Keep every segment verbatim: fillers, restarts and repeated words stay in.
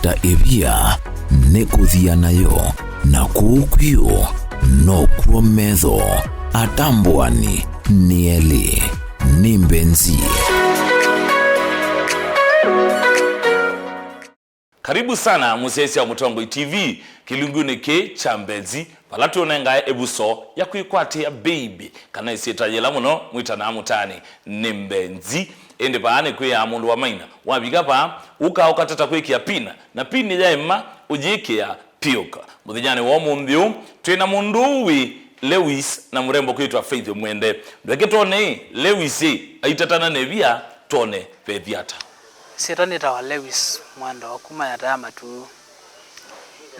Ta ĩvia nĩ kũthia nayo, na kũu kwĩũ nokw'o metho atambũani nĩ elĩ. Nĩ Mbenzi. Karibu sana mũsyaĩĩsya wa Mũtongoi T V kĩlungunĩ kĩĩ kya Mbenzi, vala tũnengae ĩvuso ya kwĩkwatĩa baby, kana ĩsyĩtwa yĩla mũno mwĩtanaa mũtaanĩ nĩ Mbenzi. Ĩndĩ vaa nĩkwĩaa mũndũ wa maina, wavika vaa, ũka ũkatata kwĩkĩa pina, na pini yaema ũyĩkĩa pyũka. Mũthenyanĩ wa ũmũnthĩ ũũ, twĩ na mũndũ ũũ wĩ Lewis na mũrembo kwĩtwa Faith Mwende. Ndweke twone, Lewis, ĩ, aitatana na ĩvia, twone vethi ata. Syĩtwa nĩtawa Lewis Mwende wa kuma Yata ya Matuu,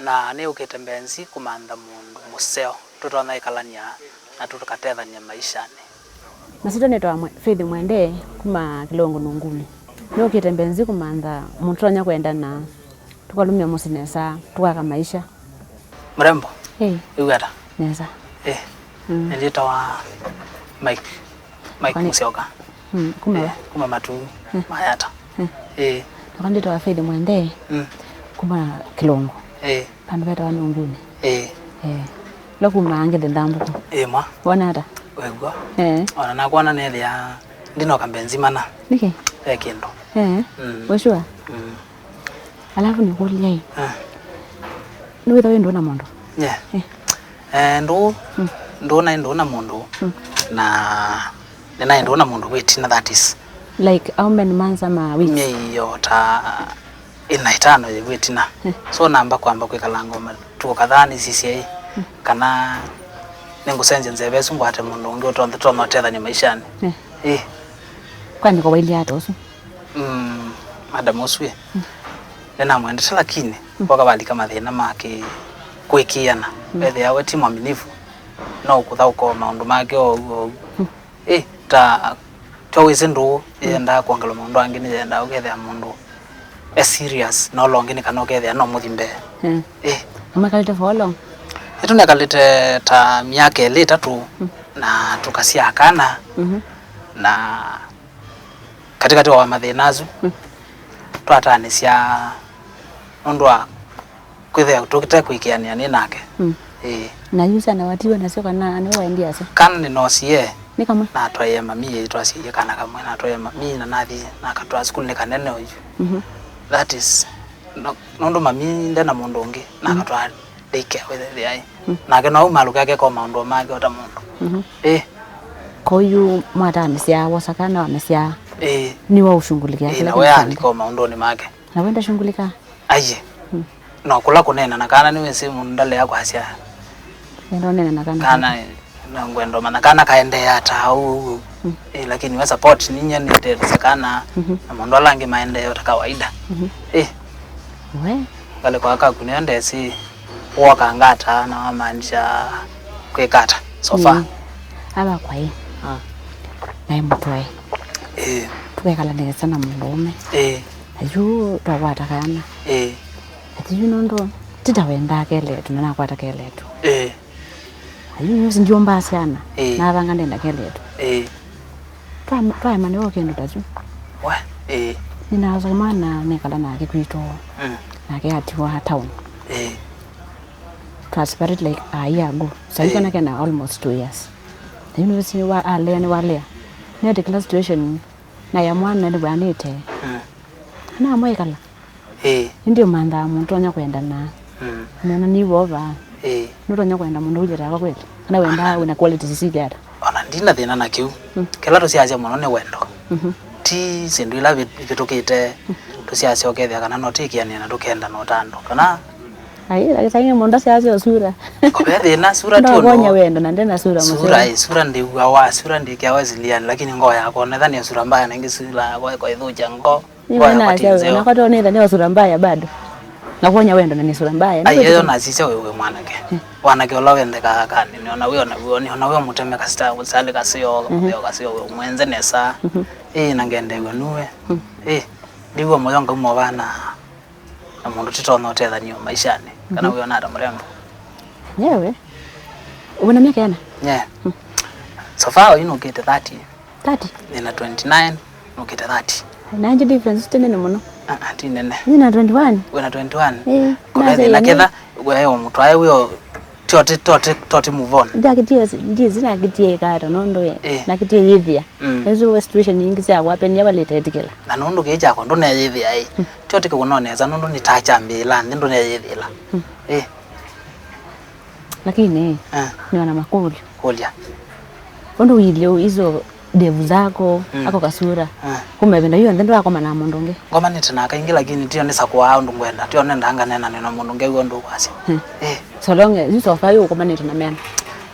na nĩũkĩte Mbenzi kũmantha mũndũ mũseo tũtonya ĩkalany'a na tũkatethany'a maishanĩ. Masyĩtwa nĩtawa Mwe-, Faith Mwende kuma Kĩlongo Nunguni. Nĩũkĩte Mbenzi kũmantha mũndũ tũtonya kwendana, tũkalũmya mũsyĩ nesa, tũkaka maisha. Mrembo? Hey. Wĩw'a ata? Nesa. Eh. Mm. Nĩndĩtawa Mike. Mike Kwani- Musyoka. Mm, kuma Eh, va? Kuma Matuu, Mm. Mayata. Mm. Eh. Nakwa ndĩtawa Faith Mwende. Mm. Kuma Kĩlongo. Eh. Vandũ vetawa Nunguni. Eh. Eh. Lo kuma Ngethi Ndambũkũ. Eh, mwa. Wona ata? Wegwa. Eh. Ona nakwona nethĩa ndinoka Mbenzi mana. Nĩkĩ? Ve kĩndũ. Eh. Mm. We sure? Mm. Alafu nĩkũlya ĩ. Ah. Nĩwĩtha wĩ ndũũ na mũndũ? Yeah. Eh. Eh, ndũũ, Mm. ndũũ naĩ ndũũ na mũndũ. Mm. Na nĩnaĩ ndũũ na mũndũ wĩtina, that is. Like how many months ama weeks? Myei yo ta ĩna ĩtano yĩ wĩtina. Mm. So namba kwamba kwĩkalanga matukũ kadhaa nĩsisye ĩ, Mm. kana nĩngũsenzya nzeve ĩsu ngwate mũndũ ũngĩ ũtonya, tũtonya ũtethany'a maishanĩ. Mm. Ĩ. Kwani kwa wailye ata ũsu? Mm, madam ũsu ĩ, Mm. nĩnamwendete, lakini Mm. voka valika mathĩna ma kĩ-, kwĩkĩĩana. Mm. Ethĩawa ti mwaminifu, no ũkũthaũka o maũndũ make o ũu o ũu. Mm. Ĩ, ta, tyo wĩsĩ ndũũ, Mm. yendaa kwongelwa maũndũ angĩ, nĩyendaa ũkethĩa mũndũ e serious, na ũla ũngĩ nĩ kana ũkethĩa no mũthi mbee. Mm. Ĩ. Mwekalĩte for how long? Nĩtũnekalĩte ta myaka ĩlĩ ĩtatũ, Mm. na tũkasyaa kana, Mhm. na katĩkatĩ wa mathĩna asu, Mm. twatanĩsya nũndũ wa kwĩthĩa tũte kwĩkĩanĩa nĩ nake. Mm. Ĩĩ. Na yu syana watiwe nasyo kana nĩwe waendie asyo? Kana nĩnoosie. Nĩ kamwe? Natwaĩe mami, ĩĩ, twasyaie kana kamwe, natwaĩe mami na nathi nakatwaa sukulu nĩ kanene oyu. Mhm. That is, no-, nũndũ mami ndena mũndũ ũngĩ, Mm. nakatwaa daycare wĩthĩaĩ. Mm. Nake no aumalũke akeka o maũndũ make o ta mũndũ. Mhm. Ĩĩ. Kwa hiyo mwatanĩsya wosa kana wamesya Ĩĩ. Nĩwe ũshughulikia Ĩĩ, kila na kitu we chake. Alika o maũndũnĩ make. Na we ndashughulikaa? Aiye. Mm. No kũla kũneena na kana nĩwĩsĩ mũndũ ndalea kwasya. Nenda ũneena na kana. Kana no ngwenda ũmanya kana kaendeea ata ũu, ũu, ũu. Mm. Ĩĩ, lakini we support ninyie nĩtetheesya kana Mhm. na maũndũ ala angĩ maendeea o ta kawaida. Mhm. Ĩĩ. We. Ngalĩko akaku nĩyo ndesĩ woka ngata na wamaanisha kwĩka ata so far. Mm. Ava kwaĩ. Ah. Naĩ mũtwae. Ĩĩ. Tũkekala nesa na mũndũũme. Ĩĩ. Na yu twakwata kana. Ĩĩ. Ati yu nũndũ tita wendaa keletu na nakwata keletu. Ĩĩ. Na yu nĩwĩsĩ ndyũmbaa syana. Ĩĩ. Navanga ndenda keletu. Ĩĩ. Twa-, twaema nĩwe kĩndũ ta kyu. We, ĩĩ. Nĩnasoma na nekala nake kwitũ. Mm. Nake atiwa town. Ĩĩ. Twa separate like a year ago. Sasa Ĩĩ. Kana kena almost two years. Na yu nĩwĩsĩ wa alea nĩ walea. Nĩetĩkĩla situation na ya mwana nĩvwanĩte. Mm. Namwĩkala. Ĩĩ. Ĩndĩ ũmanthaa mũndũ ũtonya kwendana. Mm. Nona nĩ vova. Ĩĩ. Nũtonya kwenda mũndũ ũilye takwa kweli? Kana wendaa wĩna qualities isikĩata? Ona ndina thĩna na kĩu. Mm. Kĩla tũsiasya mũno nĩ wendo. Mhm. Ti syĩndũ ila vi-, vĩtũkĩte, Mm. tũsiasya ũkethĩa kana no twĩkĩanĩa na tũkendana o ta andũ. Kana Ai, lakini mũndũ asiasya sura. Ko ve thĩna, sura ti ũndũ. Ndokonya wendo na ndena sura mũseo. Sura, ĩ, sura ndĩw'awa, sura ndĩkĩawa siliani, lakini ngoo yakwa, onetha nĩ sura mbaya, na ĩngĩ sura yakwa ĩkoĩthũkya ngoo. Mimi nasya we, nakwa tonetha nĩ sura mbaya bado. Nakuonya wendo na nĩ sura mbaya. Ai, eyo nasisya we, we mwanake. Mm. Wanake ũla wendekaa kani, nĩona wĩ ona wĩ, nĩona wĩ mũteme kasita, salĩ kaseo, Mhm. kaseo, kaseo, we mwenze nesa. Mhm. Ĩ, na ngendeew'a nuwe. Mm. Ĩ, ndiw'a mũyo ngauma vana na mũndũ titonya ũtethany'o maishanĩ. Kana Mhm. wĩona ata mũrembo? Nyewe, wĩna myaka yana? Nye. Mm. So far, oyu nũkĩte thirty. Thirty? Nĩna twenty-nine, nũkĩte thirty. Na age difference ti nene mũno. Ah, ah, ti nene. Nĩ na twenty-one. Wĩ na twenty-one? Eh, kũve thĩna ketha we o mũtwae wĩ o toti, toti, toti move on. Ndakitie, ndizi nakitie kata nũndũ ĩ. Eh. Nakitie yĩthĩa. Mm. Ĩsu we situation ingĩ sya kwapenia valitetikĩla. Na nũndũ kĩĩ kyakwa ndũneyĩthĩa ĩ. Mm. Toti kĩkũnonesa nũndũ nĩ ta kyambĩĩla nthĩ ndũneyĩthĩla. Mm. Eh. Lakini, eh, nĩ ona makũlyo. Kũlya. Ũndũ ũilyĩ ũu, iso ndevu zako, mm, ako kasura. Eh. Kuma ĩvinda yonthe ndwakomana na mũndũ ũngĩ. Ngomanĩte na kaingĩ, lakini tio nĩsakũaa ũndũ ngwenda. Tio nendaa nganeenanĩa na mũndũ ngew'a ũndũ ũkwasya. Hmm. Eh. So long as, you so far, ũkomanĩte na men.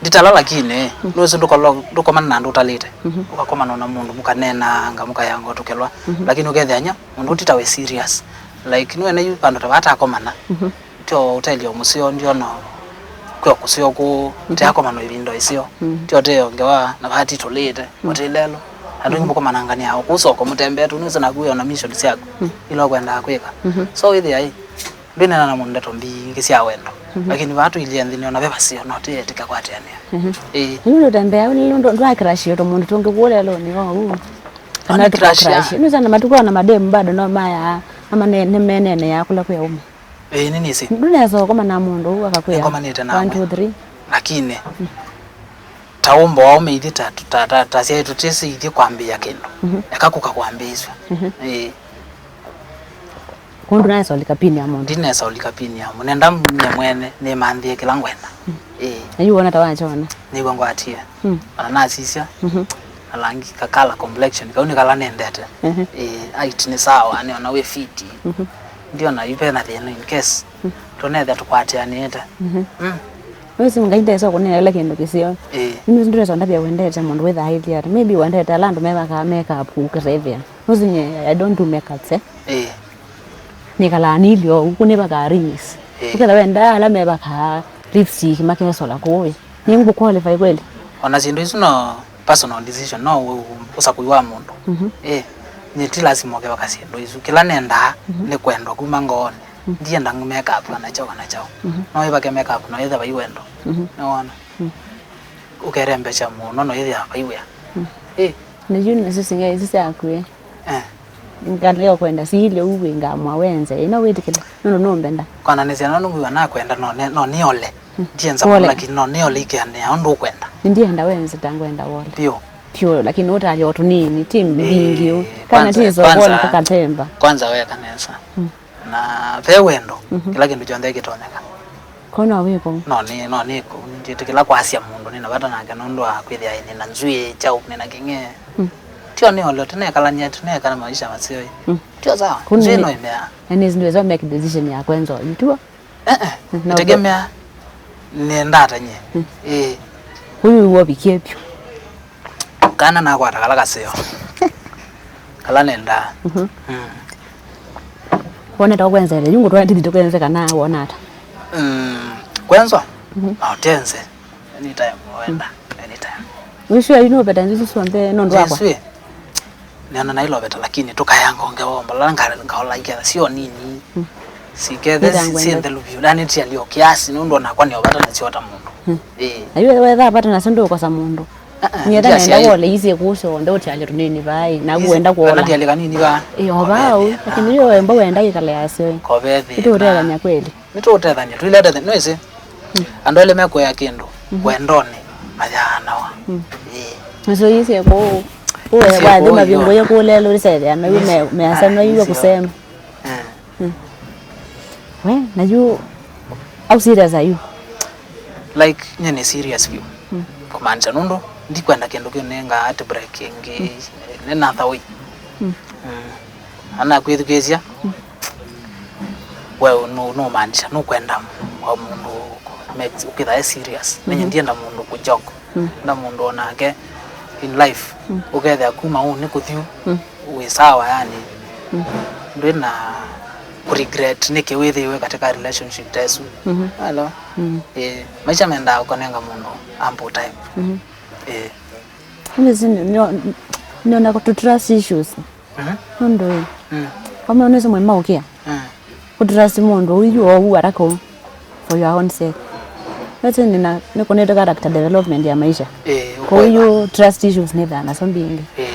Nditala, lakini, mm, nũsĩ ndũkolo-, ndũkomana na andũ ũtalĩte. Mhm. Ũkakomana na mũndũ, mũkaneenanga, mũkayanga ũtũkelwa. Mhm. Lakini ũkethĩany'a, mũndũ ũtita wĩ serious. Like, nĩwene yu vandũ ta vatakomana. Mhm. Tyo ũtelyo mũseo ndiona kwĩ o kũseo kũũ, mhm, teakomano ĩvinda ĩseo. Mhm. Tyo teo ngewa na vati tũlĩte, mhm, mũtilelo. Andũ ingĩ mũkomananganĩa o kũu soko mũtembee tu, nĩwĩsĩ naku wĩ ona mission syaku. Mhm. Ila ũkwendaa kwĩka. Mhm. So wĩthĩa ĩ, ndwĩneena na mũndũ ndeto mbingĩ sya wendo. Mhm. Lakini vaa tũilyĩ nthĩ nĩona ve vaseo no tĩetĩka kwatĩanĩa. Mhm. Ĩĩ. Yu ndũtembea, yu ndũ-, ndwakĩrashia tũmũndũ tũngĩ kũũ lelũnĩ o ũu. Kana tũkakĩrashia. Nĩwĩsĩ na matukũ ona mademu bado no maya, ama ne-, nĩmeneeneaa kũla kwĩ aũme. Ĩĩ, nĩnĩsĩ. Ndũnesa ũkomana na mũndũ ũu akakwĩa. Nĩngomanĩte na one, two, three. Lakini, mm, ta ũmbo wa ũmĩithi ta, ta, ta, ta syaĩ tũtĩsĩ ithyĩ kwambĩĩa kĩndũ. Mhm. Eka kũka kwambĩĩsw'a. Mhm. Ĩĩ. Kũu ndũnesa ũlika pini ya mũndũ. Ndinesa ũlika pini ya mũndũ. Nenda nyie mwene nĩmanthĩe kĩla ngwenda. Mm. Ĩĩ. Na yu wona ta wakyona. Nĩw'a ngwatie. Mm. Ona nasisya. Mhm. Na langi ka color complexion, kau nĩ kala nendete. Mhm. Ĩĩ, height nĩ sawa, nĩ ona wĩ fiti. Mhm. Ndiona yu vena thĩna in case, mm, tũnethĩa tũkwatĩanĩte. Mhm. Mm. Wĩsĩ Ngai ndesa kũnenela kĩndũ kĩseo. Ĩĩ. Nĩ ndesa ndavya wendete mũndũ wĩthaa ĩthĩa. Maybe wendete ala andũ mevakaa makeup kũkĩtethĩa. Nũsĩ nyie, I don't do makeup, eh? Ĩĩ. Nĩkalaa nilyo, ũku nĩvakaa rings. Ĩĩ. Ũketha wenda ala mevakaa lipstick makesola kũĩ. Nĩ ngũ qualify kweli? Ona syĩndũ isu no personal decision, no ũ-, ũsakũi wa mũndũ. Mhm. Ĩĩ, nyie ti lasima ũkevaka syĩndũ isu. Kĩla nendaa, mhm, nĩ kwendwa kuma ngoonĩ. Mhm. Ndienda make up kana kyaũ kana kyaũ. Mhm. No wĩvake make up no yĩthĩa vai wendo. Mhm. Nĩwona? Mhm. Ũkerembesya mũno no yĩthĩa vai wĩa. Mhm. Ĩĩ. Na yu nĩsyo singa isu syaku, ĩ. Eh. Ngalea kwenda siilye ũu wĩ ngamwa wenze. Ĩno wĩtĩkĩle. Nũndũ nũmbenda. Kwananĩsya nũndũ ngwĩw'a nakwenda no ne-, no nĩole. Mm. Ndienza mũno lakini no nĩole ikeanĩa ũndũ ũkwenda. Ndienda wenze ta ngwenda wole. Vyũ. Vyũ, lakini ũtalya o tũnini, ti mbingi ũu. Eh, kana kwanza, ti sokona kwanza, kakatemba. Kwanza weka nesa. Mm. Na ve wendo, mhm, kĩla kĩndũ kyonthe kĩtonyeka. Ko no wĩko? No nĩ, no nĩko. Njĩtĩkĩla kwasya mũndũ nĩ na vata nake nũndũ wa kwĩthĩa nĩ na nzw'ĩĩ kyaũ, nĩ na kĩng'ee. Mm. Tio nĩ ole, tũnekalany'a, tũnekana maisha maseo. Mm. Tio sawa. Kũu nzw'ĩĩ nĩ-, no ĩmea. Na nĩ ndwesa make decision ya kwenza oyu, tuo? Eh, eh. Mm, no. Itegemea nĩendaa ta nyie. Mm. Ĩĩ. Ũyu wĩw'o vikie vyũ. Kana nakwata kala kaseo. Kala nendaa. Mhm. Mm. Wone ta ũkwenzete, yu ngũtwae ndithi tũkenze kana wona ata? Mm, kwenzwa? Mhm. No tenze. Anytime, wenda. Mm. Anytime. Wĩswĩa yu nũveta nzisu syonthe nũndũ wakwa? Nziswĩ. Nĩona nailoveta, lakini tũkayanga ũngĩ womba, la nga-, ngaola iketha sio nini. Mm. Sikethe si-, si nthelu vyũ. Nani tialio kiasi, nũndũ onakwa nĩovata nasyo ta mũndũ. Mm. Ĩĩ. Na yu wetha vata nasyo ndũkosa mũndũ. Ah, ah, nyie ta nenda wole isi kuso nde utialio tunini vai na wenda kuola. Kana tialika nini va. Ĩĩ, o vau, lakini yo embo wenda ikale yasyo. Kove thĩna. Ĩtũũtethany'a kweli. Nĩtũũtethany'a, tũilete thĩ-, nĩwĩsĩ? Mm. Andũ elĩ mekũea kĩndũ, mhm, wendonĩ, mayaanawa. Mm. Ĩĩ. Nĩsyo yĩsĩ kũũ, kũũ wathi mavingo ye kũlelo, ũlisethea, na yu me-, measema, yu kusema. Eh. Mm. We, na yu, how serious are you? Like, nye nĩ serious vyũ. Mm. Kumaanisha nũndũ, ndikwenda kĩndũ kĩu nĩnga heartbreak ĩngĩ, mm, in another way. Mm. Mm. Anakwĩthukĩĩsya, mm, we nũ-, nũmaanisha nũkwenda o mũndũ ũkĩtha e serious. Nenye, mhm, ndienda mũndũ kũjoke. Mm. Nda mũndũ onake in life, mm, ũkethĩa kuma ũũ nĩ kũthiũ, mm, wĩ sawa yani. Mm. Ndwĩ na kũregret nĩkĩ wĩthĩiwe katika relationship ta ĩsu. Mhm. Hello? Mm. Eh, maisha mendaa ũkanenga mũndũ ample time. Mhm. Eh. Nĩsĩ nĩ-, nĩ-, nĩona kũ trust issues. Mhm. Nũndũ ĩ, mm, wamwe nĩsĩ mwĩ maũkĩa. Mm. Kũ trust mũndũ ũyu oou arako for your own sake. Wete nĩna, nĩkũnĩte character development ya maisha. Eh, kwa hiyo trust issues nĩ thana so mbingĩ. Eh.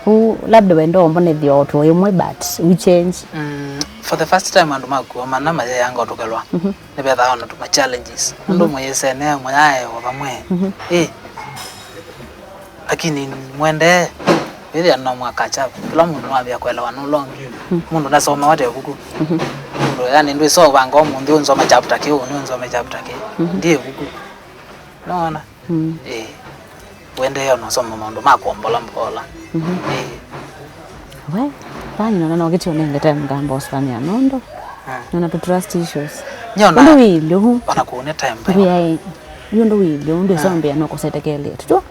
Kũ Labda wenda ũmbonethya o tũ ĩmwe, but we change. Mm, for the first time andũ makuo mana mayeanga ũtũkelwa. Mhm. Nĩvethaa ona tũma challenges. Mhm. Andũ mũyĩsene, mũyae o vamwe. Mhm. Eh. Lakini mwendee, wĩthĩa no mwaka cha. Kĩla mũndũ nĩwambĩa kũelewa no long. Mhm. Mũndũ ndasomewa te vuku. Mhm. Mũndũ, yani, ndwĩsovanga ũmũnthĩ ũnsome chapter kĩu, nĩ ũnsome chapter kĩu. Mhm. Ndiĩ vuku. Nĩwona? Mm. Eh. Wendee ona ũsoma maũndũ ma kũombola mbola. Mhm. Eh. We, vani nona no kĩtio nengete mgambo ũsania nondo. Ah. Nona tu trust issues. Nyona. Ũndũ wĩlĩ ũu. Ona kuone time. Yu ũndũ wĩlĩ ũu ndwĩsombea no kũsetekelete. Tu.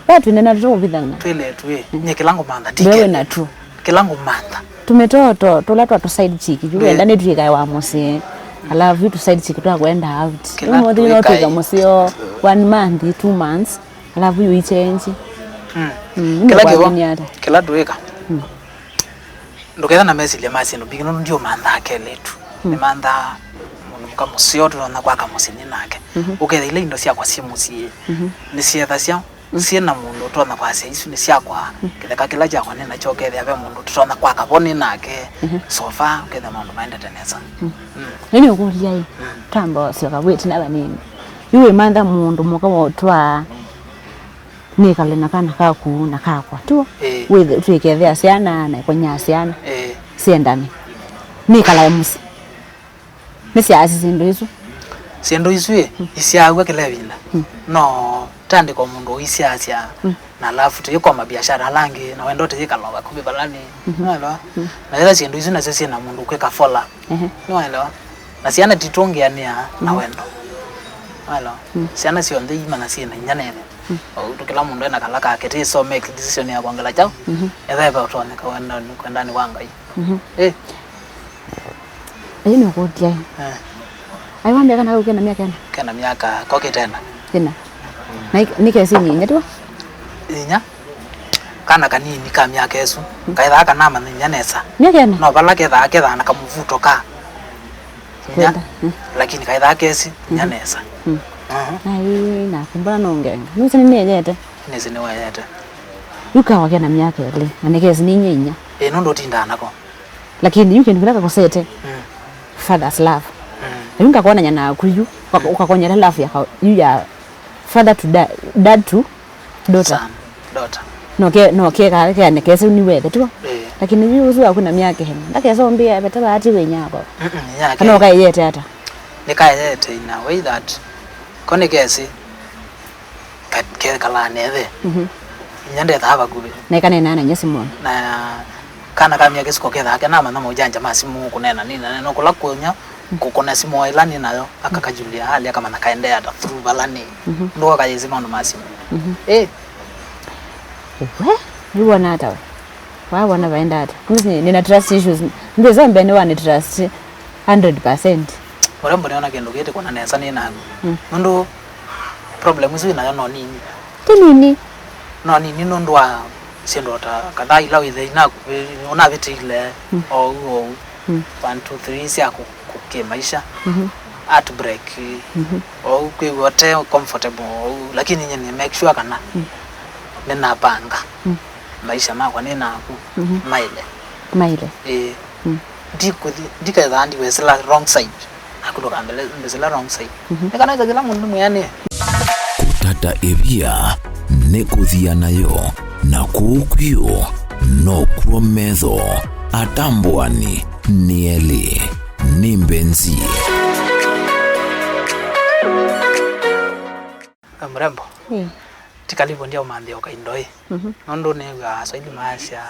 We twĩnena tu kũvithana. Twĩle tu, eh. Mm. Nye kĩla ngũmantha. Wewe na tu. Kĩla ngũmantha. Tũmĩtoto tũla twa tũ side chick yu, wenda nĩtwĩkae wa mũsyĩ. Alafu yu tũ side chick twa kwenda out. Kĩla ũmũthĩ no twĩka mũsyĩ o one month, two months. Alafu yu ichenji. Mm. Mm, kĩla kĩvo, nĩkwamini ata? Kĩla tũĩka. Mm. Ndũketha na mesilya ma syĩndũ mbingĩ, nũndũ ndiũmanthaa kelĩtu. Mm. Nĩmanthaa mũndũ mũka mũseo tũtonya kwaka mũsyĩ nĩ nake. Mhm. Ũketha ila indo syakwa syĩ mũsyĩ. Mhm. Nĩsyethasya. Syĩ na mũndũ ũtonya kwasya isu nĩ syakwa, kĩtheka kĩla kyakwa nĩ nakyo, ũkethĩa ve mũndũ tũtonya kwaka vo nĩ nake, so far ũkethĩa maũndũ maendete nesa. Mm. Nĩnĩũkũlya-ĩ, tamba syoka wĩtina vanini. Yu wĩmantha mũndũ mũka wotwaa nĩkale na kana kaku na kakwa tu. Ĩĩ. Wĩthe-, twĩkethea syana na ĩkonya syana. Ĩĩ. Syendane. Nĩkalae mũsyĩ. Nĩsyaasisye indo isu. Syĩndũ isu ĩ, isyaaw'a kĩla ĩvinda. Mm. No tandĩko mũndũ ũisyaasya, mm, na alafu tũyĩkoma biashara ala angĩ, na wendo tũyĩkala vakuvĩ vala nĩ. Mhm. Nĩwaelewa? Mm. Na ĩla syĩndũ isu nasyo syĩ na mũndũ kwĩka follow up. Ehe. Nĩwaelewa? Na syana titũngĩanĩa na, mhm, wendo. Nĩwaelewa? Mm. Syana syonthe imanya syĩ na inya na ĩthe. Mm. O ũndũ kĩla mũndũ ena kala kake, ti so make decision ya kwongela kyaũ. Mhm. Ethĩwa ve ũtonyeka wendanĩ, kwendanĩ kwa Ngai. Mhm. Eh. Ĩĩ nĩũkũtia. Eh. Ai wambia kana kau kena myaka ĩna? Kena myaka, ko kĩtena. Ĩna. Mm. Na ik-, nĩ kesi nyinya tu? Inya. Kana kanini ka myaka ĩsu. Mm. Kaithaa kanamanya inya nesa. Myaka ĩna? No vala kethaa, kethaa na kamũvuto ka inya. Kwenda. Mm. Lakini kaithaa kesi inya, mhm, nesa. Mm. Mhm. Ai, naku mbona nũngenga? Nũsĩ nĩnĩeyete? Nĩsĩ nĩweyete. Yu kawa kena myaka ĩlĩ, na nĩ kesi nĩ inya inya. Ĩĩ, nũndũ ũtindaa nako. Lakini yu kĩndũ kĩla kakosete, mm, father's love. Mm. Na yu ngakonanya naku yu, ũka-, mm, ũkakonyera love ya ka-, yu ya father to da-, dad to daughter. Son, daughter. No ke, no ke ka, ke ane kese ni wethe tu. Eh. Lakini yu uzu waku na myaka ĩna. Ndakesa umbia bete bahati we nyako. Mm, mm, nyake. Kana ukayete ata? Nikayete in a way that kone kesi. Ka-, kekalaa nethe. Mhm. Inya ndethaa vakuvĩ. Na ĩkaneenaa na inya simũnĩ. Na kana ka myaka ĩsu ko kethaa kenamanya maũjanja ma simũ, kũneena nĩ na neno kũla kũnya, kũkũna simũ o ĩla nĩ nayo, akakajulia hali akamanya kaendee ata through vala nĩ. Mhm. Ndũka kayĩsĩ maũndũ ma simũ. Mhm. Ĩ. We, nĩwona ata we? Wawona vaenda ata? Nĩ, nĩna trust issues. Ndwĩsa mbee nĩwa nĩ trust hundred percent. Ũrĩa mbona ona kĩndũ kĩtĩ kũna nesa nĩ naku. Mm. Nũndũ problem isu wĩ nayo no nini. Ti nini. No nini nũndũ wa syĩndũ o ta kadhaa ila wĩthei naku, wĩ-, ũnavĩtĩile, mm, ou, ou. Mm. One, two, three sya kũ-, kũ-, kĩmaisha. Mhm. Heartbreak. Mhm. Ou kwĩw'a ũte comfortable ou, lakini nye nĩ make sure kana, mm, nĩnapanga, mm, maisha makwa nĩ naku, mhm, maile. Maile. Ĩĩ. Mm. Ndikũthi-, ndikethaa ndiwesĩla wrong side. Naku ndũkambesĩla wrong side. Mhm. Nĩ kana ĩtha kĩla mũndũ nĩmwĩanĩe. Kũtata ĩvia nĩ kũthia nayo, na kũu kwio nokw'o metho atambũani nĩ elĩ. Nĩ mbenzi. Mrembo. Ĩĩ. Ti karibu ndia ũmanthĩa ũkaindo ĩ. Mhm. Nũndũ nĩw'aa Swahili maasya,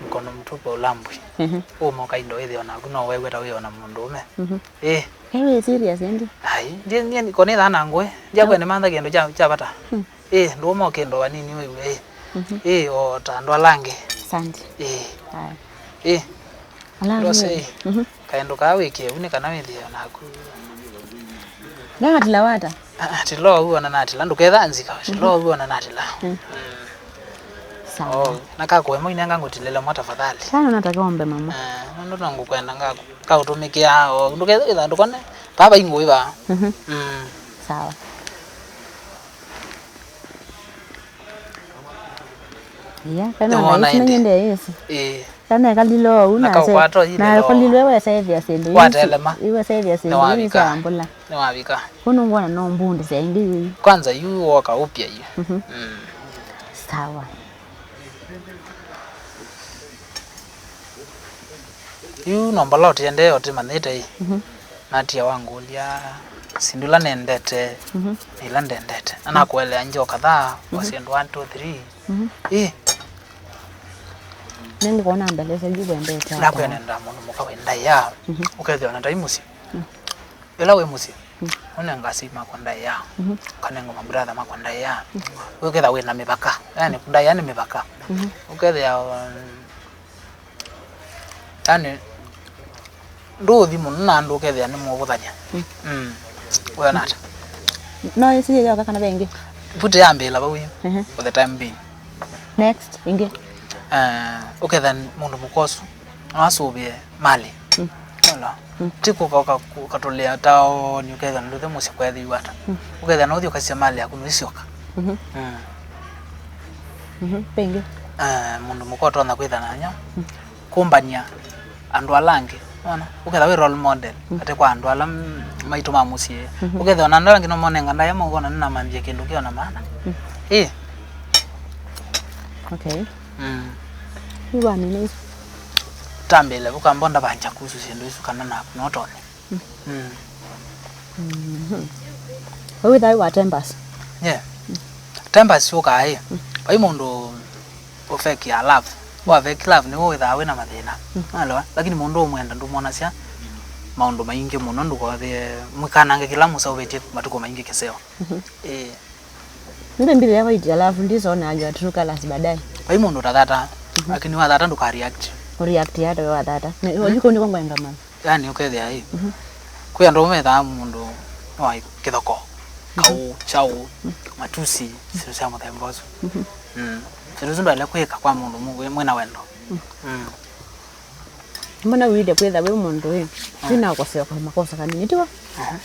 "Mkono mtupu haulambwi." Mhm. Ũũma ũkaindo ĩthĩa o naku no wew'e ta wĩ o na mũndũũme. Mhm. Ĩ. Ĩ, wĩ serious ĩndĩ? Ai, ndiĩ, ndiĩ, ko nĩthaa na ngũĩ. Ndiakwene mantha kĩndũ kya, kya vata. Mm. Ĩ, ndũũma ũkĩndo vanini wĩw'e, ĩ. Mhm. Ĩ, o ta andũ ala angĩ. Asante. Ĩ. Haya. Ĩ. Ala angĩ. Ndose, ĩ. Mhm. Kaĩndũ kaa wĩkĩe vu nĩ kana wĩthĩe o naku. Ndatila wata? Ah, ah, tila ũu ona natila, ndũketha nzika, tila ũu ona natila. Mm. Mm. Sawa. Oh, na kakũema inenga ngũtilĩle mo tafadhali. Sana nataka ombe mama. Eh, nũndũ no ngũkwenda ngaku-, kaũtũmĩkĩa, oh, ndũketha ĩtha ndũkone. Papa ingũĩ ba. Mhm. Mm. Sawa. Ĩa, kana nĩwona ndaisi ĩndĩ? Menye ndeĩsĩ. Ĩĩ. Kana ekalile ũu na nase-, kaukwata ũyilĩlo. Na ekolilwe wesethĩa syĩndũ isu. Watelema. Iwesethĩa syĩndũ isu sya mbũla. Nĩwavika. Ũnũ ngwona no mbundi sya ĩngĩ yu. Kwanza yu woka upya yu. Mhm. Mm. Sawa. Yu no mbola ũtiendee ũtimanyĩte ĩ. Mhm. Natia wangũlya syĩndũ ila nendete, mhm, na ila ndendete. Na nakũelea ngyo kadhaa wa, mhm, syĩndũ one, two, three. Mhm. Ĩ. Nĩngũkona mbelesya yu wendete ata? Nakwenda nenda mũndũ mũka wĩ ndaĩa. Mhm. Ũkethĩa ona tai mũsyĩ. Mm. Ĩla wĩ mũsyĩ, mm, ũnenga asyai makwa ndaĩa. Mhm. Ũkanenga mabrother makwa ndaĩa. Mm. Ũkethĩa wĩ na mĩvaka. Yani, ndaĩa nĩ mĩvaka. Mhm. Ũkethĩa, um, yani, ndũũthi mũno na andũ ũkethĩa nĩ mũũvũthany'a. Mm. Mm. Wĩona ata? No ĩsu yĩyoka kana ve ĩngĩ? Vuti yambĩĩla vau yu, ehe, for the time being. Next, ĩngĩ? Eh, ũkethĩa mũndũ mũka ũsu, no asũvĩe malĩ. Mm. Wĩona? Mm. Ti kũka ũka-, ũkatũlĩa taoni, ũkethĩa ndũthe mũsyĩ kwethĩiwe ata. Mm. Ũkethĩa no ũthi ũkasya malĩ yaku nũisyoka. Mhm. Mm. Mhm. Ve ĩngĩ? Eh, mũndũ mũka ũtonya kwĩthana nyo. Mm. Kũmbany'a andũ ala angĩ, wona? Ũkethĩa wĩ role model, mm, katĩ kwa andũ ala, mm, maitũ ma mũsyĩ. Mhm. Ũkethĩa ona andũ ala angĩ no monenga ndaĩa maũkona nĩnamanthie kĩndũ kĩ ona maana. Mm. Ĩ. Okay. Mm. Yu wamina isu? Tambĩle, ũkamba ndavangya kuhusu syĩndũ isu kana naku no tonye. Mm. Mm. Mhm. Ũyũ wĩthaa wĩ wa tempers? Yeah. Tempers syũkaa ĩ. Mm. Vai mũndũ ũfekia love. Wa fake love nĩwe wĩthaa wĩna mathĩna. Mm. Naelewa? Lakini mũndũ ũmwenda ndũmwonasya maũndũ maingĩ mũno, ndũkothĩe mwĩkanange kĩla mũseũvĩtye matukũ maingĩ kĩseo. Mhm. Ĩĩ. Nĩve mbithĩa white alafu ndisona your true colors baadaye. Vai mũndũ ũtathata, mhm, lakini wathata ndũka react. Ũreact ata we wathata? Nĩ, mhm, oyu kũu nĩko ngwenga mana. Yani ũkethĩa ĩ. Mhm. Kwĩ andũ methaa mũndũ wa kĩthoko, mhm, kaũ, kyaũ, mhm, matusi, syĩndũ sya mũthemba ũsu. Mhm. Mm. Syĩndũ isu ndwaĩle kwĩka kwa mũndũ mũ-, mwĩna wendo. Mm. Mm. Mbona wĩĩle kwĩtha wĩ mũndũ ĩ, mm, wĩna ũkosea kwa makosa kanini, tiwa? Aha.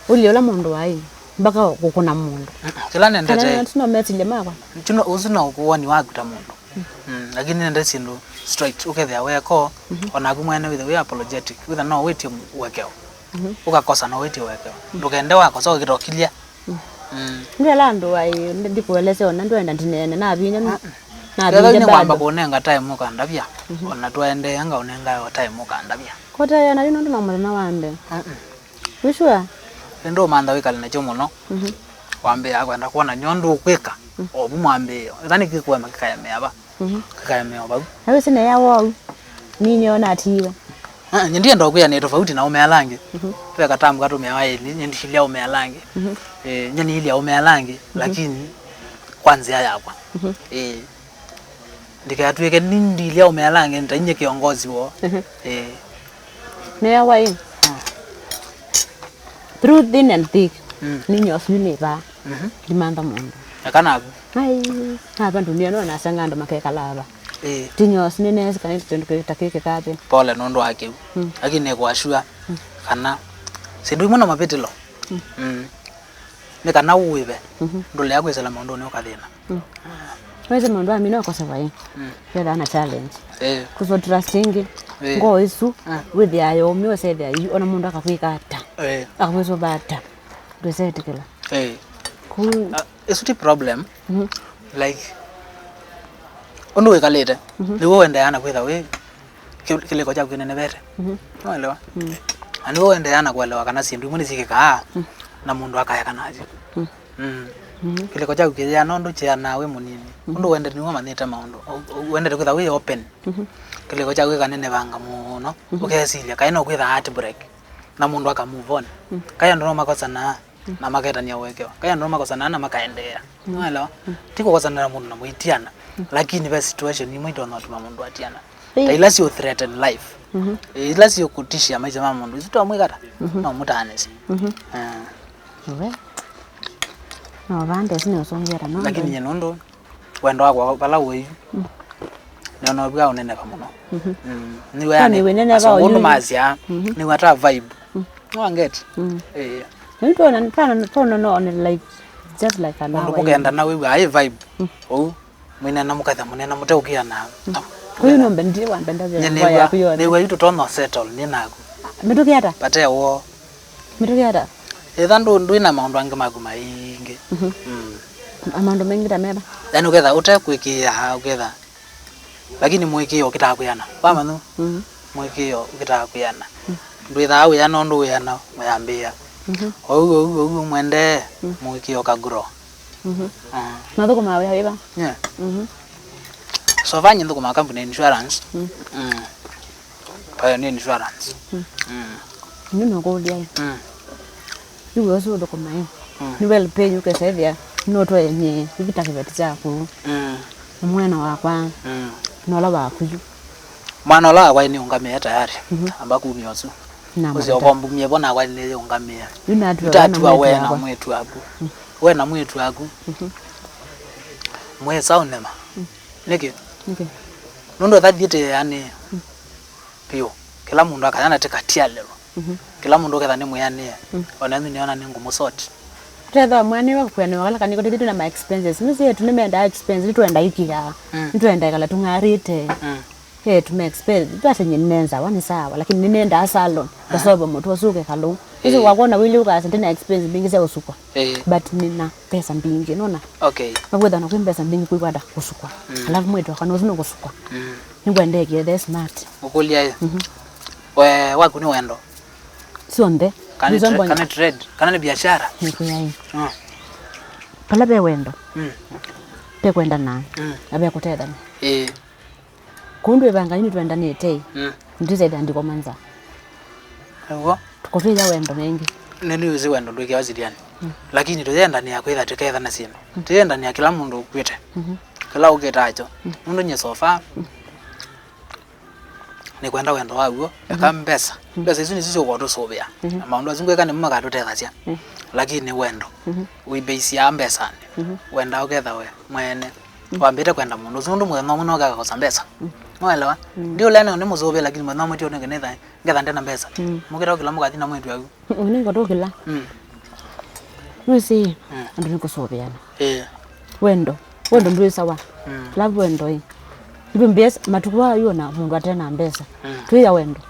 Ũlye ũla mũndũ waĩ, mpaka kũkũna mũndũ. Mm-mm. Kĩla nendete. Kana no mesilya makwa. Tino, ũsu no woni waku ta mũndũ. Mm. Mm, lakini nende syĩndũ straight, ũkethĩa weko, mhm, onaku mwene wĩthe wĩ apologetic, wĩtha no wĩtye ũekeo. Mhm. Ũkakosa no wĩtye ũekeo. Mm. Ndũkende wakosa ũkĩtokilya. Mm. Mm. Ndwela andũ ai, ndi-, ndikuelesya ona ndwenda ndineene, navinya, mm, navinya. Ethĩwa nĩ kwamba bado kũnenga time ũkandavya, mhm, ona twaendeea ngaũnengae o time ũkandavya. Kũteea na yu nũndũ no mũthenya wa mbee. Mm-mm. You sure? Nĩndũmantha wĩkale nakyo mũno. Mhm. Wambĩĩa kwenda kwona nyo ndũkwĩka, mm, ovu mwambĩĩo. Ethĩwa nĩkĩkũema kĩkaemea va. Mhm. Kĩkaemea o vau. Na wĩsĩ neya wou, ninyo natiiwe. Ah, nye ndienda ũkwĩa nĩ tofauti na aũme ala angĩ. Mhm. Ve katamu katũmĩawa ĩlĩ, nye ndilya aũme ala angĩ. Mhm. Eh, nye nilya aũme ala angĩ, mhm, lakini kwa nzĩa yakwa. Mhm. Eh, ndikatw'ĩke nĩ ndilya aũme ala angĩ, ntainye kĩongozi woo. Mhm. Eh. Newa ĩ. Mm. Through thin and thick, mm, ninyo sijui nĩ vaa. Mhm. Ndimantha mũndũ. Eka naku. Ai, nava ndunia no nasanga andũ makekala ava. Ĩĩ. Tinyos nĩneesi kana kĩndũ kĩ-, ta kĩkĩ katĩ. Pole nũndũ wa kĩu. Mm. Lakini nĩkwasua, mm, kana syĩndũ imwe na mavĩtĩlo. Mm. Mm. Nĩ kana ũĩve, mhm, ndũlea kwĩsĩla maũndũnĩ ũkathĩna. Mm. Wĩsĩ mũndũ amina ũkosewa ĩ. Mm. Kethaa na challenge. Ĩĩ. Kũswa trust ĩngĩ. Ĩĩ. Ngoo ĩsu, mm, wĩthĩaa yomĩwe sethĩa yu, ona mũndũ akakwĩka ata. Ĩĩ. Akakwĩsũva ata. Ndwĩsetĩkĩla. Ĩĩ. Kũ- Ah, ĩsu ti problem. Mhm. Like, ũndũ wĩkalĩte, mhm, nĩw'o ũendeea na kwĩtha wĩ kĩ-, kĩlĩko kyaku kĩnenevete. Mhm. Nĩwaelewa? Mm. Na nĩw'o ũendeea na kũelewa kana syĩndũ imwe nĩsyĩkĩkaa, mm, na mũndũ akaeka nasyo. Mm. Mm. Mhm. Kĩlĩko kyaku kĩyĩana ũndũ kĩanaa wĩ mũnini. Mhm. Ũndũ wendete nĩw'o ũmanyĩte maũndũ. Ũ-, ũ-, wendete kwĩtha wĩ open. Mhm. Kĩlĩko kyaku kĩkanenevanga mũno. Mhm. Ũkesilya kaĩ no kwĩtha heartbreak. Na mũndũ aka move on. Mm. Kaĩ andũ no makosanaa, mm, na maketania ũekeo. Kaĩ andũ no makosanaa na makaendeea. Mm. Nĩwaelewa? Mm. Ti kũkosanaa na mũndũ na mũitiana, mm, lakini ve situation imwe itonya ũtuma mũndũ atiana. Ĩĩ. Ta ila siũ threaten life. Mhm. Ĩĩ, ila siũkũtishia maisha ma mũndũ. Isu twamwĩkata. Mhm. No mũtaanĩsye. Mhm. Ah. Ĩwe. No vande sine ũsũngĩata no. Lakini nye nũndũ wendo wakwa vala ũĩ yu, mm, nĩona ũvika ũnenepa mũno. Mhm. Mm. Nĩwĩa nĩ wĩnenepa asya ũndũ masya, mhm, nĩwĩa ta vibe. Mm. Nĩwa get? Mm. Eh. Nĩ twona, twona, twona no one like, just like an mũndũ hour mũkenda hivi. Na wĩw'a ĩ vibe. Mm. Ũu. Mwĩneena mũkatha mũneena mũteũkĩana. Kũyu nũmbe ndiĩ wambenda vya nĩw'a yaku yothe. Nĩw'a yu tũtonya settle nĩ naku. Mĩtũkĩ ata? Vate woo. Mĩtũkĩ ata? Ĩtha ndũ ndwĩ na maũndũ angĩ maku maingĩ. Mhm. Mm. A maũndũ maingĩ ta meva? Yaani ũketha ũte kwĩkĩĩa ũketha. Lakini mũĩkĩĩo ũkĩtaa kwĩana. Wamanya? Mhm. Mũĩkĩĩo ũkĩtaa kwĩana. Mm. Ndwĩthaa wĩana ũndũ wĩana ũyambĩĩa. Mhm. Ou ou ou mwendee mũĩkĩĩo ka grow. Mhm. Ah. Mathũkũmaa wĩa wĩva? Yeah. Mhm. So far nyithũkũmaa company ya insurance. Mm. Mm. Pioneer Insurance. Mm. Mm. Nĩ nũkũlya ĩ. Mm. Yu wĩ ũsu ũthũkũma ĩ. Mm. Nĩ well pay ũkesa ĩthĩa. Nũtwae nyie ĩvita kĩveti kyaku. Mm. Na mwana wakwa. Mm. Na ũla waku yu. Mwana ũla wakwa nĩũngamĩe tayari. Mhm. Amba kumya ũsu. Na ũsio mwana. Kombumie vo nakwa nĩyĩũngamĩe. Yu natua. Yu tatua we na mwĩĩtu waku. Mm. We na mwĩĩtu waku. Mhm. Mwĩsa ũnema. Mm. Nĩkĩ? Nĩkĩ? Nũndũ ĩthathiĩte yani. Mm. Vyũ. Kĩla mũndũ akayana tĩkatialĩlwa. Mhm. Kĩla mũndũ ũketha nĩ mwĩanĩe. Mm. Ona ĩndĩ nĩona nĩ ngũmũ sort. Tũtethwa mwanĩwa kũkwĩanĩwa vala kaniko tĩthĩ twĩna ma expenses. Nĩsĩ yetu nĩmendaa expenses, nĩtwenda ikiaa. Mm. Nĩtwenda ĩkala tũng'arĩte. Mm. Yetu ma expenses, twasenye nĩnenzawa nĩ sawa, lakini nĩnendaa salon. Ah. Ngasolve mũtwe ũsu ũke kalũ. Ĩsĩ eh. Wakwona wĩlĩ ũkasa ndĩna expenses mbingĩ sya ũsukwa. Eh. But nĩna mbesa mbingĩ, nona? Okay. Vakwĩthana kwĩ mbesa mbingĩ kwĩkwata kũsukwa. Mm. Alafu mwĩtwa kana ũsu nũkũsukwa. Mm. Nĩngwendeekie the smart. Ũkũlya ĩ. Mhm. We, waku nĩ wendo? Syonthe. Kana nĩ nĩsyo tra-, mbonye. Kana nĩ trade, kana nĩ biashara. Nĩkwĩaĩ. Mm. Pala ve wendo. Mm. Ve kwendana. Mm. Na ve kũtethana. Ĩĩ. Kũu ndwĩvanga yu nĩtwendanĩte ĩ. Mm. Nĩtwĩsethĩa ndikoma nza. Nĩw'o. Kũtwĩya wendo nengĩ. Nĩnĩwĩsĩ wendo ndwĩkĩawa siliani. Mm. Lakini tũyendanĩa kwĩtha tũkethana syĩndũ. Mm. Tũyendanĩa kĩla mũndũ ũkwĩte. Mhm. Kĩla ũkĩtaa kyo. Mm. Nũndũ nyie so far, mm. Nĩkwenda wendo wa w'o, eka mbesa. Mm. Mbesa isu nĩsyo syũkũtũsũvĩa. Mhm. Na maũndũ asu ngwĩka nĩmo makatũtethasya. Mm. Lakini wendo, mhm, wĩmbaisyaa mbesanĩ. Mhm. Wendaa ũketha we mwene. Mm. Wambĩte kwenda mũndũ ũsu, nũndũ mũthenya ũmwe nokeka kosa mbesa. Mm. Nĩwaelewa? Mm. Ndiũlea nĩ mũsũvĩe, lakini mũthenya ũmwe tio nĩngetha, ngetha ndena mbesa. Mm. Mũkĩta ũkĩla mũkathi na mwĩĩtu waku. Mm, nĩngũtũkĩla. Mm. Nũĩsĩ, mm, andũ nĩkũsũvĩana. Ĩĩ. Wendo. Wendo ndwĩsawa. Mm. Love wendo ĩ. Ndwĩmbĩe matukũ aa yu ona mũndũ ate na mbesa. Mm. Twĩya wendo.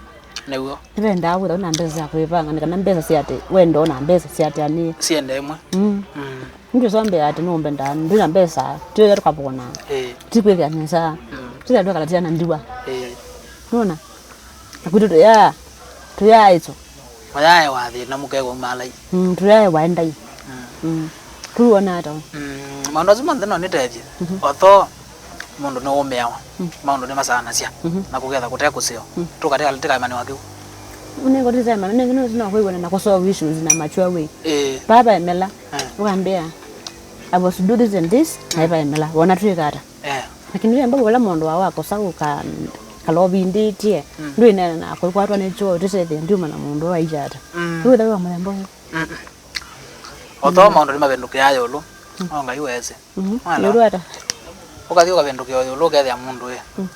Nĩw'o. Nĩvendaa wĩthwa na mbesa sya kwĩvanga, nĩ kana mbesa siate, wendo na mbesa siateanĩe. Siende ĩmwe. Mm. Mm. Nĩtwĩsombeaa atĩ nũmbendaa, ndwĩ na mbesa, tioya tũkavũna. Ĩĩ. Tikwĩthĩa nesa. Mm. Tũthĩa twakalatia na ndiwa. Ĩĩ. Nũona? Na kwitũ tũyaa, tũyaa ĩso. Mũyaewa thĩna mũkew'o malai. Mm, tũyaewa endai. Mm. Mm. Kũu wona ata we? Mm, maũndũ asu monthe no nĩtethye. Mhm. Although mũndũ nĩũũmĩawa, mm, maũndũ nĩmasaanasya. Mhm. Na kũketha kũte kũseo. Mm. Tũkatĩka tĩkaemanĩwa kĩu. Nĩngũtĩsemana, nĩngĩ nũsĩ no kwĩw'ana na kũsolve issues na mature way. Ĩĩ. Papa emela, eh, ũkambĩa, "I was to do this and this," mm, na ĩva emela. Wona twĩka ata? Eh. Lakini wĩamba ũla mũndũ wa wakosa ũka, kala ũvindĩtye, mm, ndwĩneena nakwa, ũkwatwa nĩ kyoo, ũtĩsethĩa ndiuma na mũndũ waija ata. Mm. Rĩu wĩthĩwa mũthemba ũyũ. Mm-mm. Although maũndũ nĩmavĩndũkĩaa ĩũlũ, mm, no Ngai wesĩ. Mhm. Wala. Ĩũlũ ata? Ũkathi ũkavĩndũkĩa ĩũlũ, ũkethĩa mũndũ ĩ. Mm.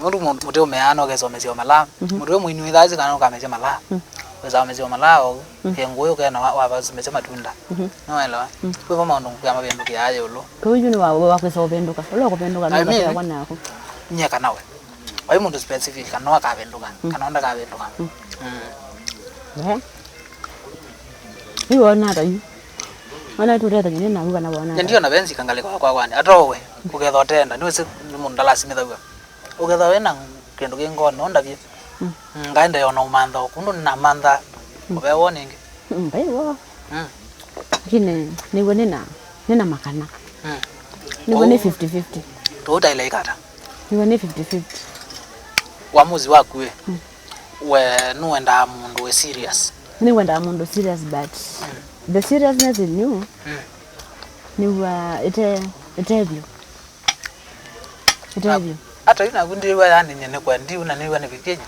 Nũndũ mũndũ mũtĩ ũmeana ũkesomesya malaa. Mhm. Mũtĩ wĩ mũini wĩthaasi kana ũkamesya malaa. Mm. Wĩsomesya malaa ou, mm, ĩ ngũĩ ũkena wa, wa, wasomesya matunda. Mhm. Nĩwaelewa? Mm. Kwĩvo maũndũ ngũkĩa mavĩndũkĩaa ĩũlũ. Kũu yu nĩ wa, wa kwĩsa ũvĩndũka. Ũla ũkũvĩndũka, I mean, nũkatewa naku. Nyie kana we. Vai mũndũ specific kana wakavĩndũka, mm, kana ndakavĩndũka. Mm. Mm. Yeah. Yu wona ata yu? Wona tũtethany'a nĩ naku kana wona ata? Ndio na venzi kangalĩko wakwa kwani. Atowe, ũketha ũtenda. Nĩwĩsĩ nĩ mũndũ ndalasimĩthaw'a. Ũketha wĩ na kĩndũ kĩ ngoonĩ, ũndavye. Mm. Mm, ngaende ona ũmantha o kũndũ namantha. Mm. Ũveo nĩngĩ. Mm, vai woo. Mm. Lakini nĩw'o nĩna, nĩna makana. Mm. Nĩw'o nĩ fifty fifty. Tũũtaĩla ikata. Nĩw'o nĩ fifty fifty. Uamuzi waku ĩ. Mm. We nũendaa mũndũ wĩ serious. Nĩwendaa mũndũ serious, but, mm, the seriousness in you, mm, nĩw'a ĩte, ĩte vyũ. Ĩte vyũ. Ata yu naku ndĩw'a yani nye nĩkwe, ndiu na nĩw'a nĩvikie nye.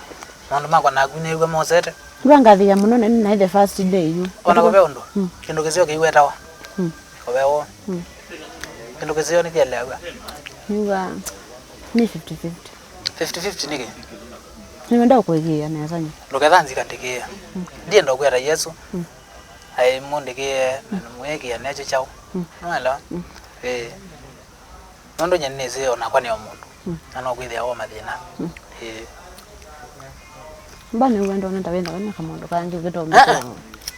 Maũndũ makwa naku nĩw'a mosete. Ndwangathĩa mũno na nĩ the first day yu. Ona kũve ũndũ. Mm. Kĩndũ kĩseo kĩiwetawa. Mm. Kũve ũũ. Mm. Kĩndũ kĩseo nĩkĩeleaw'a. Nĩw'a nĩ fifty fifty. Fifty fifty nĩkĩ? Nĩwenda ũkũĩkĩĩa nesa nye. Ndũketha nzika ndĩkĩĩa. Mm. Ndienda ũkweta Yesũ. Mm. Aĩ mũndĩkĩe, mm, na nĩmwĩkĩĩa nekyo kyaũ. Mm. Nĩwaelewa? Mm. Ĩĩ. Nũndũ nyie nĩnĩsĩ o nakwa nĩ o mũndũ. Mm. Na no kwĩthĩa o mathĩna. Mm. Ĩĩ. Mba nĩw'o ndona ta wĩna wĩna kamũndũ kangĩ ũkĩtombĩka. Ah, ah.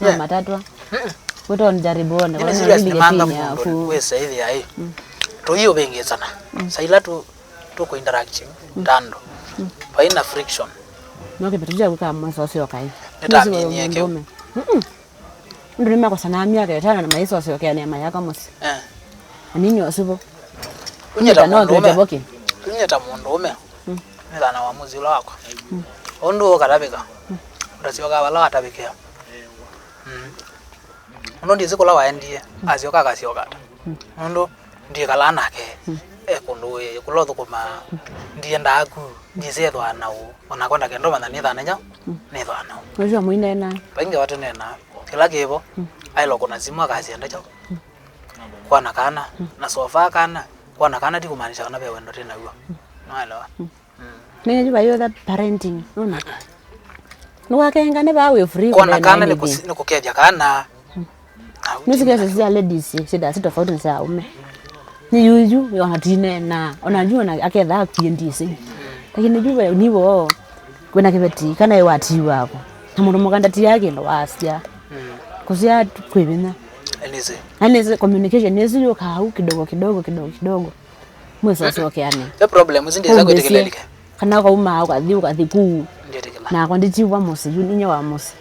No, yeah. Matatwa. Mm-mm. Wĩtonjaribu one. Nĩ kana serious, nĩ manga nĩwĩlike mũndũ yaku. Wĩsa ĩthĩa ĩ. Mm. Tũiũvĩngĩsana. Mm. Saila tu tuku interacting, mm, tando. Mm. Vaina friction. No kĩveti kya kwĩka mwĩsosyo kaĩ. Nĩtaminie kĩu. Mm-mm. Andũ nĩmakosanaa myaka ĩtano na maisosyokeanĩa mayaka mũsyĩ. Eh. Anini ũsu vo. Ũnyie ta mũndũũme. Nĩta no twĩte voki. Ũnyie ta mũndũũme. Mm. Nĩthana wa mũsyĩ ũla wakwa. Mm. Ũndũ ũkatavĩka. Mm. Ũtasyoka vala watavĩkĩa. Mm. Nũndũ ndyĩsĩ kũla waendie, asyoka akasyoka ata. Mm. Nũndũ ndiĩkalaa nake, mm, e kũndũ wĩ, kũla ũthũkũmaa, mm, ndiendaa ku, ndyĩsĩ ethwaa na ũ, o nakwa ndakenda ũmanya nĩthana nyaũ, mm, nĩthwaa na ũ. Ũsu amũineenaa. Vaingĩ watũneenaa, kĩla kĩvo, mm, aĩlwa kũna simũ akasya ndecha. Mm. Kwana kana, mm, na sofa kana, kwana kana ti kũmaanisha kana ve wendo twĩ naw'o. Mm. Nĩwaelewa? Mm. Mm. Nĩnyu vayũtha parenting, nũna. Nĩwakengane vaa wĩ free. Kwana kũneena kana nĩ anything. Kũsi-, nĩ kũkethya kana. Mm. Nĩsĩ cases sya ladies syĩthaa si tofauti na sya aũme. Nĩ yuyu, ona tineenaa. Ona yu ona akethaa akwie ndisi. Lakini yu we, nivo, wĩna kĩveti, kana ĩ watiwa ako. Na mũndũ mũka ndatiaa kĩndũ wasya. Mm. Kũsya kwĩ vinya. Anĩsĩ. Anĩsĩ communication, nĩsĩ yũkaa au kidogo, kidogo, kidogo, kidogo. Mwĩsosyokeane. The problem is ndiza kwĩtĩkĩlelike. Kana ũkaumaa ũkathi, ũkathi kuu. Ndĩtĩkĩla. Nakwa nditiwa mũsyĩ, yu ninyie wa mũsyĩ.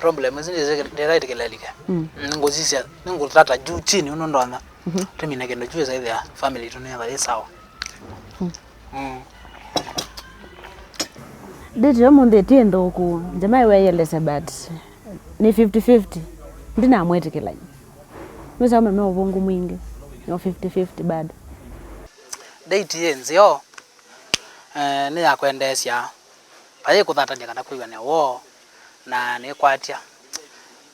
Problem is ndiza, ndiza kwĩtĩkĩlelike. Mm. Nĩngũsisya, nĩngũtata juu chini ũndũ ndonya. Mhm. Tũmine kĩndũ kyu ĩsa ĩthĩa family itũ nĩyĩtha yĩ sawa. Mm. Mm. Date yo mũnthĩ ti nthũku. Jamaa weyelese, but nĩ fifty fifty. Ndinamwĩtĩkĩla. Nĩsaume me ũvũngũ mwingĩ. No fifty fifty bado. Date yĩ nzeo. Eh, nĩ ya kwendeesya. Vayĩ kũthatany'a kana kwĩw'anĩa woo, na nĩkwatya.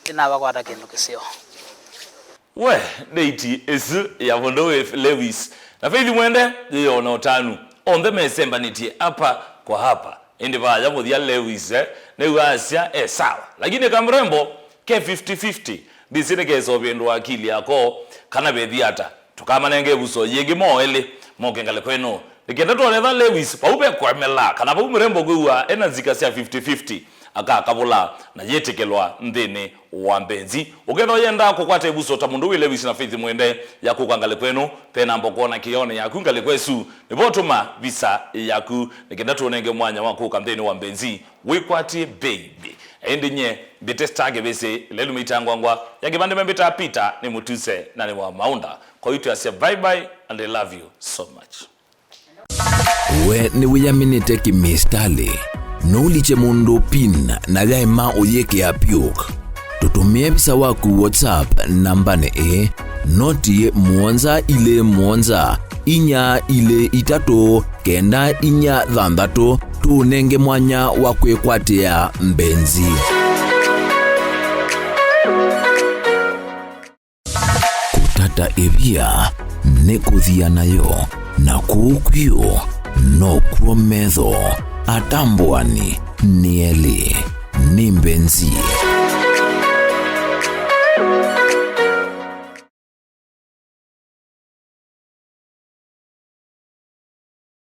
Ndinavakwata kĩndũ kĩseo. We, date ĩsu ya mũndũ wĩ Lewis na Faith Mwende yĩona ũtanu. Onthe mesembanĩtye hapa kwa hapa. Ĩndĩ vaya mũthya Lewis, eh, nĩw'o asya e sawa. Lakini kamrembo ke fifty fifty. Ndĩsĩ nĩkesa ũvĩndũa akili yako kana vethi ata. Tũkamanenge ĩvuso yĩngĩ mo elĩ moke ngalĩko ĩno. Nĩ kenda twone ethĩwa Lewis, vau ve kũemela, kana vau mũrembo kwĩw'a ena nzika sya fifty fifty, akakavũla na yĩtĩkĩlwa nthĩnĩ wa mbenzi. Ũkethĩwa ũyenda kũkwata ĩvuso ta mũndũ wĩ Lewis na Faith Mwende ya kũka ngalĩko ĩno, ve namba ũkwona kĩonĩ yaku ngalĩko ĩsu, nĩvo ũtũma visa yaku, nĩ kenda tũũnenge mwanya wa kũka nthĩnĩ wa mbenzi. Wĩkwatye baby. Ĩndĩ nye mbĩte star kĩvĩsĩ, lelu mĩitangwangwa ya kĩvandĩ membĩtaa Peter nĩ mũtuse na nĩ wa maũnda. Kwa hiyo twasya bye bye and I love you so much. We nĩwĩyaminĩte kĩmĩstalĩ? Nũlikye mũndũ pin na yaĩma ũyĩkĩa puk. Tũtũmĩe visa waku WhatsApp nambanĩ ĩĩ, noti mũonza ilĩ mũonza, inya ilĩ itatũ, kenda inya thanthatũ, tũũnenge mwanya wa kwĩkwatĩa mbenzi. Kũtata ĩvia nĩ kũthia nayo, na kũu kwĩũ nokw'o metho atambũani nĩ elĩ. Nĩ mbenzi.